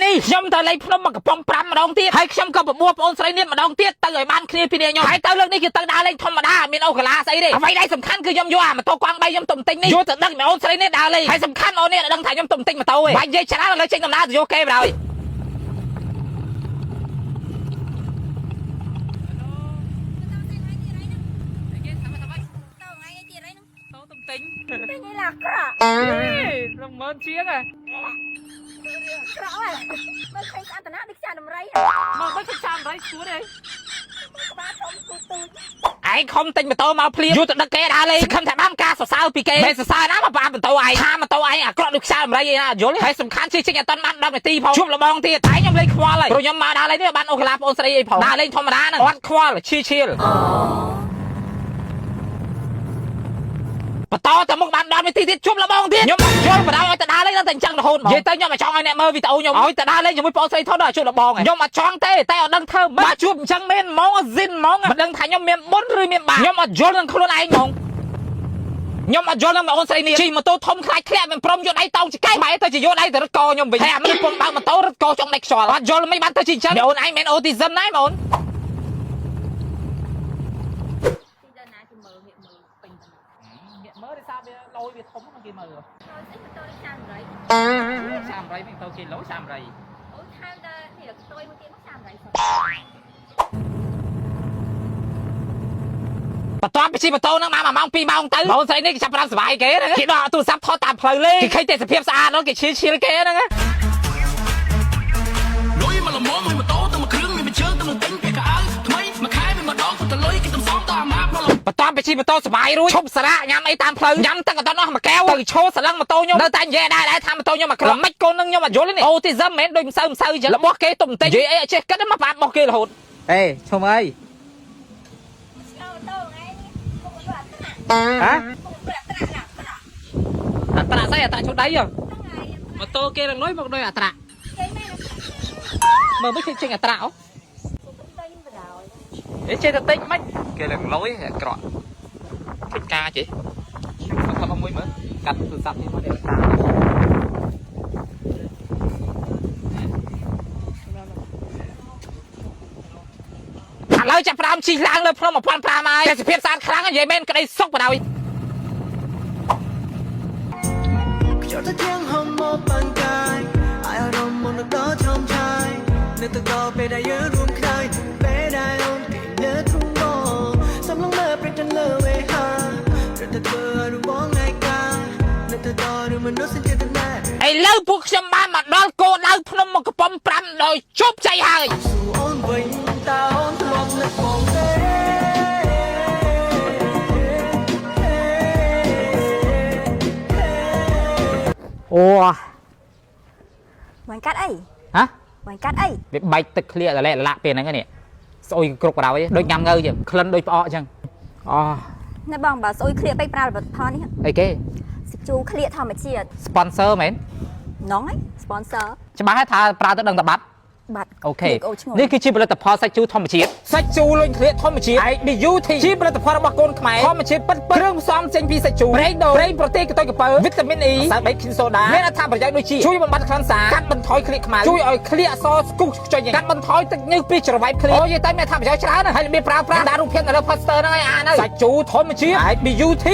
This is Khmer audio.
នេះខ្ញុំទៅលេងភ្នំមកកំប៉ុង5ម្ដងទៀតហើយខ្ញុំក៏បបួលបងអូនស្រីនេះម្ដងទៀតទៅឲ្យបានគ្នាពីនេះខ្ញុំហើយទៅលើកនេះគឺទៅដើរលេងធម្មតាមានអូកាឡាស្អីទេអ្វីដែលសំខាន់គឺខ្ញុំយកអាម៉ូតូកង់3ខ្ញុំទៅទិញនេះយកទៅដឹកបងអូនស្រីនេះដើរលេងហើយសំខាន់អូននេះដឹងថាខ្ញុំទៅទិញម៉ូតូឯងបាច់និយាយច្រើនឥឡូវចេញដំណើរទៅយកគេបណ្ដោយ ទៅថ្ងៃនេះទៀតហើយហ្នឹង ទៅទំទិញ ទិញនេះឡាក្រក់ លំមើលជាងហ៎ ក្រក់ហ៎មើលឃើញស្អាតតាណាដូចចាដំរី មកមិនចាំរៃស្គួតទេ ក្បាលធំទូទូច ឯងខំទិញម៉ូតូមកភ្លាមយកទៅដឹកគេដើរលេងខំថាបានការសរសើរពីគេមិនសរសើរណាមកបានម៉ូតូឯងថាម៉ូតូឯងអាក្រក់ដូចខ្យល់អមរីឯណាយល់ហើយសំខាន់ជិះចេញអត់ទាន់បាន10នាទីផងជួបលបងទៀតតែខ្ញុំលេងខ្វល់ហើយព្រោះខ្ញុំមកដើរលេងនេះបានអូកាឡាបងស្រីអីផងដើរលេងធម្មតាហ្នឹងអត់ខ្វល់ឈីឈៀលបន្តទៅមុខបាន10នាទីទៀតជួបលបងទៀតខ្ញុំអត់យល់បដៅឲ្យទៅដើរលេងដល់តែអញ្ចឹងរហូតមកនិយាយទៅខ្ញុំអត់ចង់ឲ្យអ្នកមើលវីដេអូខ្ញុំឲ្យទៅដើរលេងជាមួយបងស្រីថតដល់ជួបលបងខ្ញុំអត់ចង់ទេតែអត់ដឹងធ្វើម៉េចជួបអញ្ចឹងមែនហ្មងស៊ីនហ្មងមិនដឹងថាខ្ញុំមានបុណ្យឬមានបាបខ្ញុំអត់យល់នឹងខ្លួនឯងហ្មងខ្ញុំអត់យល់នឹងបងអូនស្រីនេះជិះម៉ូតូធំខ្លាចធ្លាក់មិនព្រមយកដៃតោងចកេះបែរទៅជាយកដៃទៅរត់កខ្ញុំវិញហើយអាមនុស្សពងបើកម៉ូតូរត់កចង់ដៃខ្យល់អត់យល់មិនបានទៅជាអញ្ចឹងអូនឯងមិនអូទីសឹមណាបងអូន ទីដល់ណាគេមើលងាកមើលពេញទៅ ងាកមើលដោយសារវាលយវាធំគេមើល ហើយស្អីម៉ូតូនេះចាដំរី សាមរៃវិញទៅគីឡូសាមរៃ អូថែមតែនេះខ្ទុយមួយទៀតមកចាដំរីសោះ បន្ទាប់ពីជិះម៉ូតូហ្នឹងមក1ម៉ោង2ម៉ោងទៅបងស្រីនេះគេចាប់ផ្ដើមសុបាយគេហ្នឹងគេដកទូរស័ព្ទថតតាមផ្លូវលេងគេឃើញទេសភាពស្អាតហ្នឹងគេឈៀលឈៀលគេហ្នឹង លុយមកល្មមឲ្យម៉ូតូទៅមួយគ្រឿងមានមួយជើងទៅនឹងទិញពាក់កៅអៅថ្មីមួយខែមានម្ដងគាត់ទៅលុយគេតំសំតអាម៉ាប់មក បន្ទាប់ពីជិះម៉ូតូសុបាយរួចឈប់សារៈញ៉ាំអីតាមផ្លូវញ៉ាំទឹកអត់ដល់អស់មួយកែវទៅឈោសឡឹងម៉ូតូខ្ញុំនៅតែនិយាយដែរដែរថាម៉ូតូខ្ញុំអាក្រក់មិនកូននឹងខ្ញុំអត់យល់ទេនេះអូទីសឹមមិនមែនដូចម្សៅម្សៅចឹងរបស់គេទុំតិចនិយាយអីអត់ចេះគិតមកបាបរបស់គេរហូតអេឈុំអី ឆ្កោម៉ូតូថ្ងៃនេះពុកអត់ត្រាក់ ហ៎ ពុកអត់ត្រាក់ណាក្រក់ អត្រាស្អីអត្រាជុដៃហ៎ ហ្នឹងហើយ ម៉ូតូគេរងលុយមកដូចអត្រា គេមែន មើលមិនចេញអត្រាអូ ពុកទៅខ្ញុំបដ ாய் អេចេះតែតិចមិនគេរងលុយអាក្រក់ឃើញការចេះមកខំមួយមើលកាត់ទូរស័ព្ទនេះមកនេះតា ឥឡូវចាប់ផ្ដើមជិះឡើងលើភ្នំ1500ហើយទេសភាពស្អាតខ្លាំងនិយាយមែនក្តីសុខបណ្ដោយ ខ្យល់ទៅទៀងហំមកបានកាយអាយអារម្មណ៍មកដល់ឆំឆាយនៅទៅដល់ពេលដែលយើងរួមខ្លាយពេលដែលអូនគេនៅទ្រុងបងសំឡងមើលព្រឹកទៅលើវេហាព្រឹកទៅធ្វើឲ្យរបងថ្ងៃកានៅទៅដល់ឬមនុស្សចេតនា ឥឡូវពួកខ្ញុំបានមកដល់គោលដៅភ្នំមកកំប៉ុំ5ដោយជោគជ័យហើយ សួរអូនវិញតើអូនធ្លាប់នឹកបងទេ អូ មិនកាត់អី ហ៎ មិនកាត់អី វាបែកទឹកឃ្លៀកតលែលាក់ពេលហ្នឹងនេះស្អុយគ្រប់បណ្ដោយដូចញ៉ាំងើចឹងក្លិនដូចផ្អកចឹងអូ ណែបងបើស្អុយឃ្លៀកពេកប្រើផលិតផលនេះ អីគេ សាច់ជូរឃ្លៀកធម្មជាតិ sponsor មែន ណងឯង sponsor ច្បាស់ហើយថាប្រើទៅដឹងតែបាត់ បាត់ អូខេ ឃ្លៀកអូឈ្ងុយ នេះគឺជាផលិតផលសាច់ជូរធម្មជាតិសាច់ជូរលុញធ្លៀកធម្មជាតិ IBUT ជាផលិតផលរបស់កូនខ្មែរធម្មជាតិពិតៗគ្រឿងផ្សំចេញពីសាច់ជូរប្រេងដូងប្រេងប្រទេសកតុយកពៅវីតាមីន E សើបេគីងសូដាមានអត្ថប្រយោជន៍ដូចជាជួយបំបត្តិក្លិនសាកាត់បន្ថយក្លៀកខ្មៅជួយឲ្យក្លៀកអសស្គុះខ្ចុញកាត់បន្ថយទឹកញើសពីច្រវ៉ៃក្លៀកអូយតែមានអត្ថប្រយោជន៍ច្រើនណាស់ហើយរបៀបប្រើប្រាស់ដាក់រូបភាពនៅលើ poster ហ្នឹងឲ្យអានហើយសាច់ជូរធម្មជាតិ IBUT